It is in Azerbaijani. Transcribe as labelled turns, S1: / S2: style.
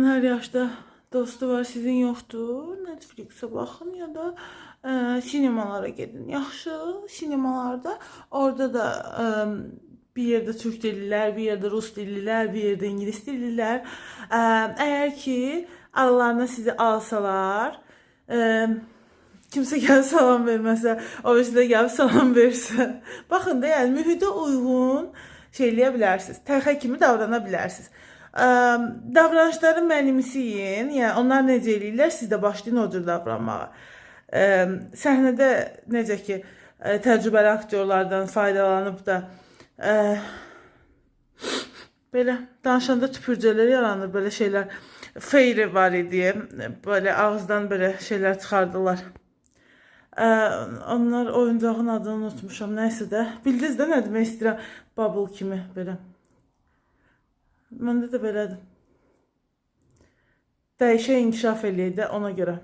S1: Adamın hər yaşda dostu var, sizin yoxdur. Netflixə baxın ya da sinemalara gedin. Yaxşı, sinemalarda orada da bir yerdə türk dillilər, bir yerdə rus dillilər, bir yerdə ingilis dillilər. Əgər ki aralarına sizi alsalar, kimsə gəlib salam verməsə, o birisi də gəlib salam versə. Baxın da, yəni mühitə uyğun şey eləyə bilərsiniz. Tənha kimi davrana bilərsiniz. Davranışları mənimsəyin. Yəni onlar necə eləyirlər, siz də başlayın o cür davranmağa. Səhnədə necə ki təcrübəli aktyorlardan faydalanıb da belə danışanda tüpürcələr yaranır, belə şeylər. Fairy var idi, belə ağızdan belə şeylər çıxardılar. Onlar oyuncağın adını unutmuşam. Nəysə də. Bildiniz də nə demək istəyirəm? Bubble kimi belə. Məndə də belədir. Dəyişə inkişaf eləyir də ona görə.